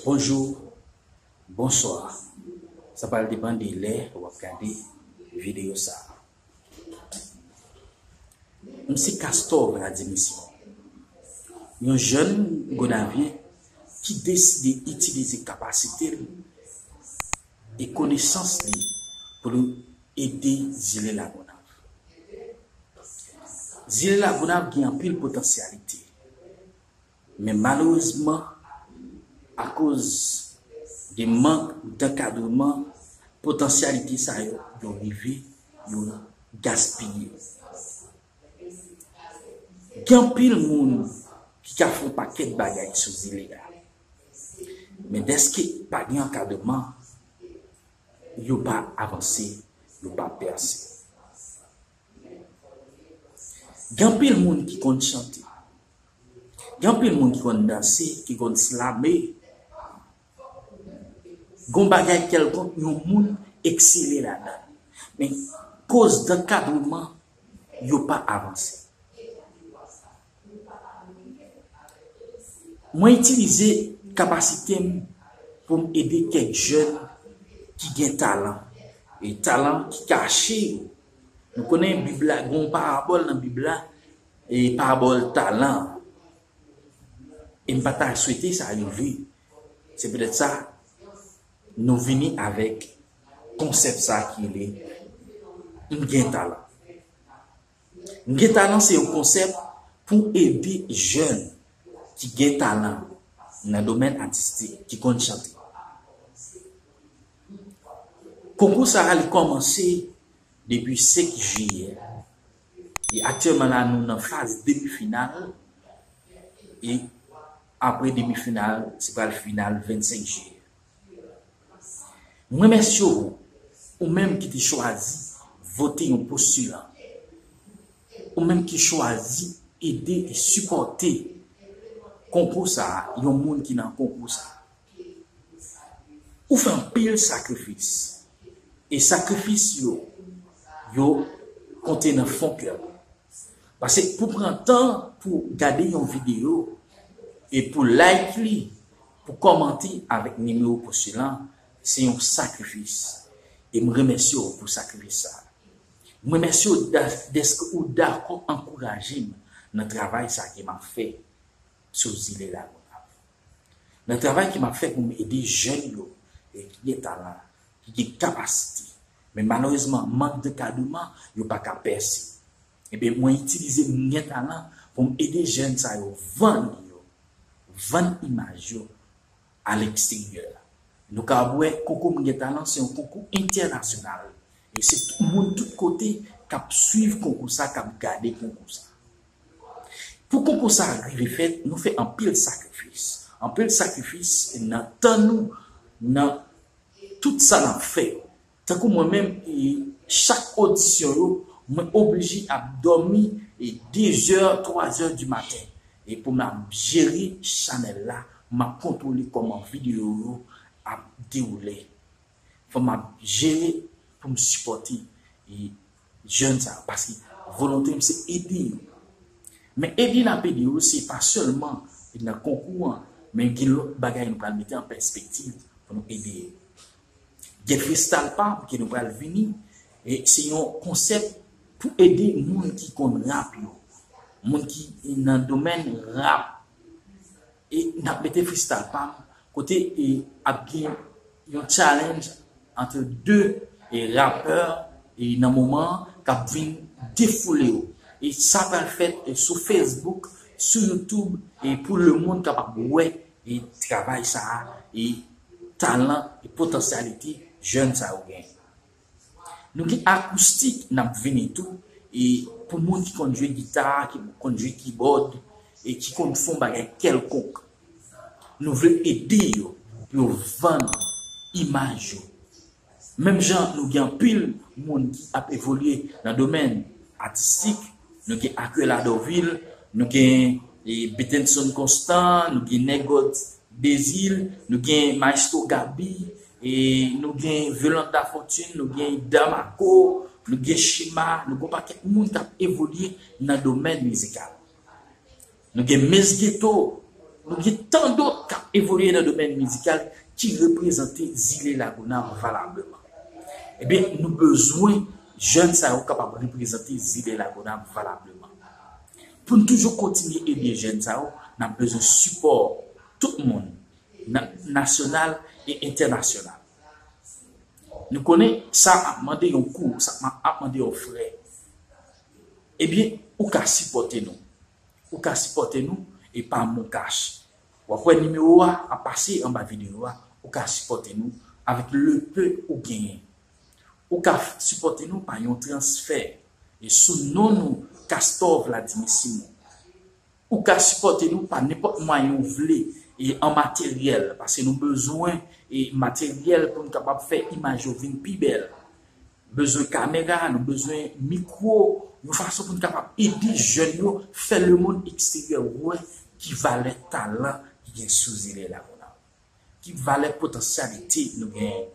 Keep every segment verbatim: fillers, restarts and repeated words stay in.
Bonjou, bonswa. Sa pral depann de lè w ap gade videyo sa a. M se Castor Vladimir Simon, yon jèn Gonavyen ki deside itilize kapasite l e konesans li pou l ede zile Lagonav. Zile Lagonav gen anpil potansyalite. Men malerezman, akoz de mank dankadreman, potansyalite sa yo, yo rive, yo gaspiye. Gen anpil moun ki ka fè yon pakèt bagay sou zile a. Men dèske pa gen ankadreman, yo pa avanse, yo pa pèse. Gen anpil moun ki konn chante. Gen anpil moun ki konn danse, ki konn slame. Gon bagay kèlkonk yon moun eksele ladan. Men koz dankadreman, yo pa avanse. Mwen itilize kapasite m pou m ede kèk jèn ki gen talan. E talan ki kache yo. Nou konnen Bib la, gen yon parabòl nan Bib la, e parabòl talan an. E m pa ta swete sa rive. Se petèt sa, nou vini avèk konsèp sa ki rele M gen talan. M gen talan se yon konsèp pou ede jèn ki gen talan nan domèn atistik, ki konn chante. Konkou sa a, li kòmanse depi senk jiyè. E aktyèlman la, nou nan faz demi final. E apre demi final, se pral final vennsenk jiyè. M remèsye w, ou menm ki te chwazi vote yon postilan. Ou menm ki chwazi ede e sipòte konkou sa a, yon moun ki nan konkou sa a. Ou fè anpil sakrifis. E sakrifis yo, yo konte nan fon kè w. Paske pou pran tan pou gade yon videyo e pou like li, pou kòmante avèk nimewo postilan, se yon sakrifis. E m remèsye w pou sakrifis sa a. M remèsye w da- dèske ou dakò ankouraje m nan travay sa a ke m ap fè sou zile Lagonav. Nan travay ke m ap fè pou m ede jèn yo, e ki gen talan, ki gen kapasite. Men malerezman, mank dankadreman, yo pa ka pèse. Ebyen, mwen itilize m gen talan pou m ede jèn sa yo vann yo, vann imaj yo aleksteryè. Nou ka wè konkou M gen talan se yon konkou entènasyonal. E se tout moun tout kote k ap swiv konkou sa, k ap gade konkou sa. Pou konkou sa rive fèt, nou fè anpil sakrifis. Anpil sakrifis nan tan nou, nan tout sa n ap fè. Tankou mwen menm, e, chak odisyon yo, mwen oblije ap dòmi, e, de zè, twa zè di maten. E pou m ap jere chanèl la, m ap kontwole kòman videyo yo ap dewoule. Fò m ap jere pou m sipòte, e, jèn sa yo, paske volonte m se ede yo. Men ede n ap ede yo, se pa sèlman nan konkou an, men gen lòt bagay nou pral mete an pèspektiv pou nou ede yo. Gen Freestyle Pam ke nou pral vini, e se yon konsèp pou ede moun ki konn rap yo, moun ki nan domèn rap. E n ap mete Freestyle Pam, kote, e, ap gen yon challenge ant de, e, rapè, e, nan moman an, k ap vin defoule yo. E sa pral fèt, e, sou Facebook, sou YouTube, e pou lemonn kapab wè, e, travay sa a, e talan, e potansyalite jèn sa yo genyen. Nou gen Akoustik n ap vini tou, e pou moun ki konn jwe gita, ki konn jwe kibòd, e ki konn fè yon bagay kèlkonk. Nou vle ede yo pou yo vann imaj yo. Menm jan nou gen anpil moun ki ap evolye nan domèn atistik, nou gen Aquela Dorvil, nou gen, e, Betenson Constant, nou gen Nègòt Dezil, nou gen Maestro Gaby, e nou gen Violante Lafortune, nou gen Damaco, nou gen Chima, nou gen yon pakèt moun k ap evolye nan domèn mizikal. Nou gen Mesgueto, Nou gen tan dòt k ap evolye nan domèn mizikal ki reprezante zile Lagonav valableman. Ebyen, nou bezwen jèn sa yo kapab reprezante zile Lagonav valableman. Pou n toujou kontinye ede jèn sa yo, n ap bezwen sipò tout moun, na-, nasyonal e entènasyonal. Nou konnen sa ap mande yon kou, sa ap mande yon frè. Ebyen, ou ka sipòte nou. Ou ka sipòte nou e pa MonCash. W ap wè nimewo a ap pase anba videyo a. Ou ka sipòte nou avèk le peu ou genyen. Ou ka f-, sipòte nou pa yon transfè e sou non nou, Castor Vladimir Simon. Ou ka sipòte nou pa nenpòt mwayen ou vle e an materyèl, paske nou bezwen e materyèl pou n kapab fè imaj yo vin pi bèl. Bezwen kamera, nou bezwen mikwo, yon fason pou n kapab ede jèn yo fè lemonn eksteryè wè ki valè talan ki gen sou zile Lagonav, ki valè potansyalite nou genyen.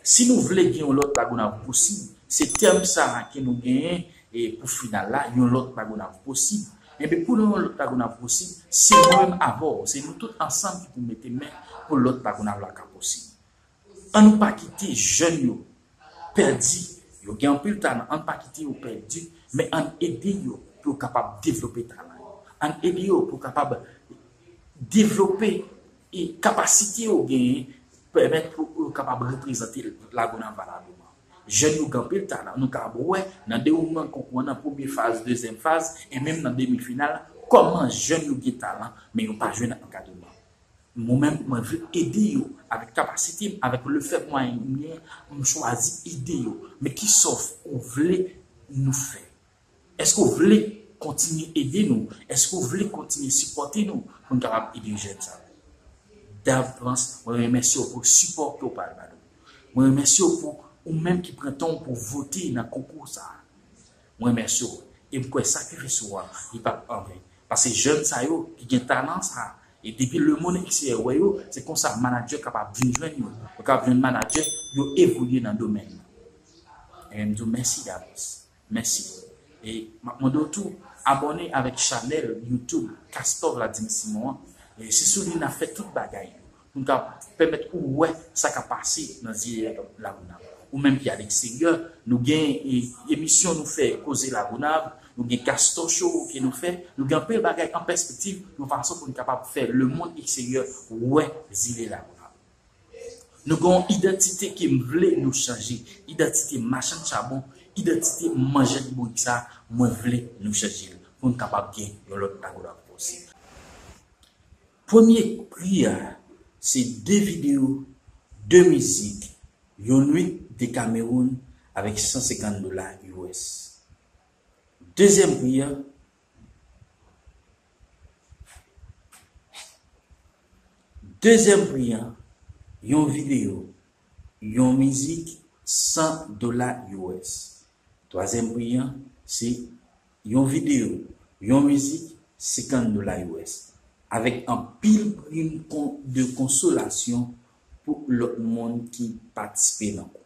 Si nou vle gen yon lòt Lagonav posib, se tèm sa a ke nou genyen e pou final la, yon lòt Lagonav posib. Enben, pou nou yon lòt Lagonav posib, se mwen menm avè w, se nou tout ansanm ki pou mete men pou lòt Lagonav la ka posib. Ann pa kite jèn yo pèdi. Yo gen anpil talan, ann pa kite yo pèdi, men ann ede yo pou yo kapab devlope talan yo. Ann ede yo pou yo kapab devlope e kapasite yo genyen, pèmèt pou yo kapab reprezante Lagonav valableman. Jèn yo gen anpil talan. Nou ka wè nan dewoulman konkou an, nan premye faz, dezyèm faz, e menm nan demi final, kòman jèn yo gen talan, men yo pa jwenn ankadreman. Mwen menm, mwen vle ede yo avèk kapasite m, avèk lefèb mwayen m genyen, m chwazi ede yo. Men ki sa w vle nou fè? Èske w vle kontinye ede nou? Èske w vle kontinye sipòte nou pou n kapab ede jèn sa yo? Davans, mwen remèsye w pou sipò ke w pral ba nou. Mwen remèsye w pou ou menm ki pran tan w pou w vote nan konkou sa a. Mwen remèsye w. E m kwè sakrifis ou an, li p ap anven. Paske jèn sa yo ki gen talan sa a, e depi lemonn eksteryè wè yo, se konsa manadjè kapab vin jwenn yo. Yo kapab jwenn manadjè, yo evolye nan domèn nan. E m di w mèsi davans. Mèsi. E m ap mande w tou, abòne avèk chanèl YouTube Castor Vladimir Simon an. E se sou li n ap fè tout bagay yo. Pou n ka pèmèt ou wè sa k ap pase nan zile Lagonav. Ou menm ki aleksteryè, nou gen e, emisyon nou fè Koze Lagonav, nou gen Castor Show ke nou fè, nou gen anpil bagay an pèspektiv, yon fason pou n kapab fè lemonn eksteryè wè zile Lagonav. Nou gen yon idantite ke m vle nou chanje, idantite machann chabon, idantite manjèt bourik sa, mwen vle nou chanje l pou n kapab gen yon lòt Lagonav posib. Premye pri a, se de videyo, de mizik, yon nwit Dekamewoun avèk san senkant dola U S. Dezyèm pri a, dezyèm pri a, yon videyo, yon mizik, san dola U S. Twazyèm pri a, se yon videyo, yon mizik, senkant dola U S, avèk anpil prim kon-, de konsolasyon pou lòt moun ki patisipe nan konkou.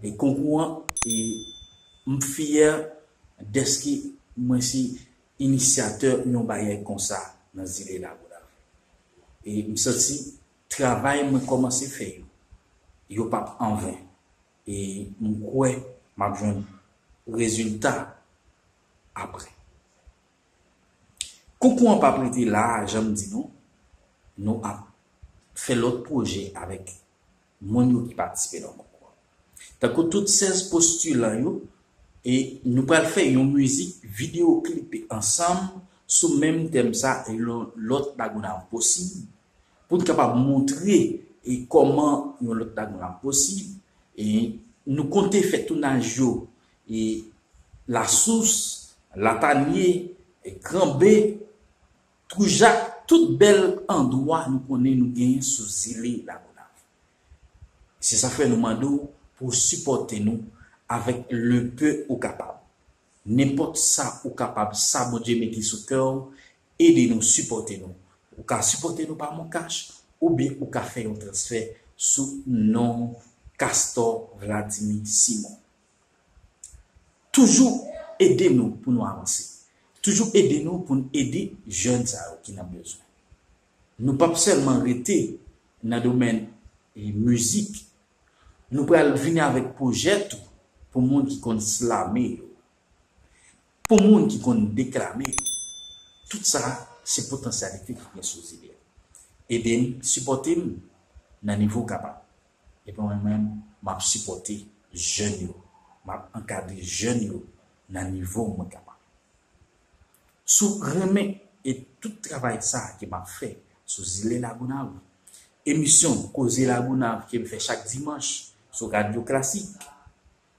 E konkou an, e m fyè dèske mwen se inisyatè yon bagay konsa nan zile Lagonav. E m santi travay mwen kòmanse fè yo, yo p ap anven. E m kwè m ap jwenn rezilta apre. Konkou an p ap rete la a, jan m di nou, nou ap fè lòt pwojè avèk moun yo ki patisipe nan konkou an. Tankou tout sèz postilan yo, e nou pral fè yon mizik videyo klipe ansanm sou menm tèm sa, e lò-, lòt Lagonav posib, pou n kapab montre e kòman yon lòt Lagonav posib. E nou konte fè tounaj yo e Lasous, Latanye, e Granbe, Twou Jak, tout bèl andwa nou konnen nou genyen sou zile Lagonav. Se sa k fè nou mande w pou w sipòte nou avèk le peu ou kapab. Nenpòt sa ou kapab, sa Bondye mete sou kè w, ede nou, sipòte nou. Ou ka sipòte nou pa MonCash, oubyen ou ka fè yon transfè sou non Castor Vladimir Simon. Toujou ede nou pou nou avanse. Toujou ede nou pou n ede jèn sa yo ki nan bezwen. Nou p ap sèlman rete nan domèn, e, mizik. Nou pral vini avèk pwojè tou pou moun ki konn slame yo, pou moun ki konn deklame yo. Tout sa, se potansyalite ki gen sou zile a. Ede m, sipòte m nan nivo w kapab. Epi mwen menm, m ap sipòte jèn yo. M ap ankadre jèn yo nan nivo mwen kapab. Si w renmen e tout travay sa a ke m ap fè sou zile Lagonav, emisyon Koze Lagonav ke m fè chak dimanch sou Radyo Klasik,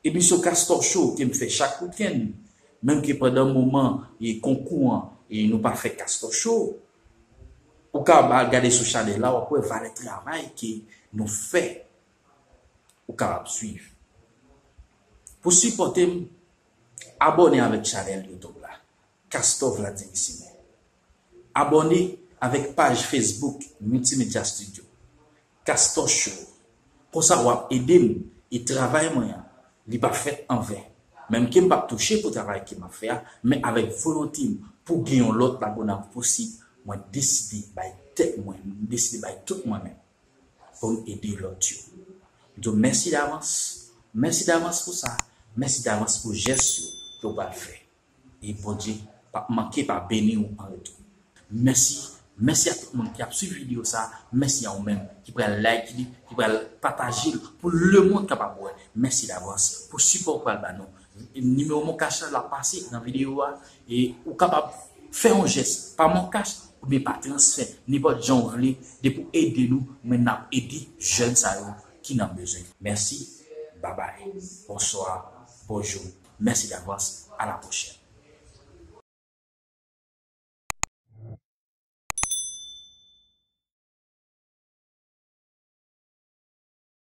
emisyon Castor Show ke m fè chak wikenn, menm ke pandan moman e konkou an, e nou pa fè Castor Show, ou ka al gade sou chanèl la, w ap wè valè travay ke nou fè, ou kapab swiv. Pou sipòte m, abòne avèk chanèl YouTube la, Castor Vladimir Simon. Abòne avèk paj Facebook Multimedia Studio, Castor Show. Konsa w ap ede m e travay mwen an, li pa fèt anven. Menm ke m p ap touche pou travay ke m ap fè a, men avèk volonte m pou gen yon lòt Lagonav posib, mwen deside bay tèt mwen, mwen deside bay tout mwen menm pou m ede lòt yo. M di w mèsi davans. Mèsi davans pou sa. Mèsi davans pou jès yo ke w pral fè. E Bondye p ap manke pa beni w an retou. Mèsi. Mèsi a tout moun ki ap swiv videyo sa. Mèsi a ou menm ki pral like li, ki pral pataje l pou lemonn kapab wè. Mèsi davans pou sipò w pral ba nou. Nimewo MonCash la, l ap pase nan videyo a. E ou kapab fè yon jès pa MonCash oubyen pa transfè, nenpòt jan w vle, depi w ede nou, men n ap ede jèn sa yo ki nan bezwen. Mèsi, babay, bonswa, bonjou, mèsi davans, a la pwochèn.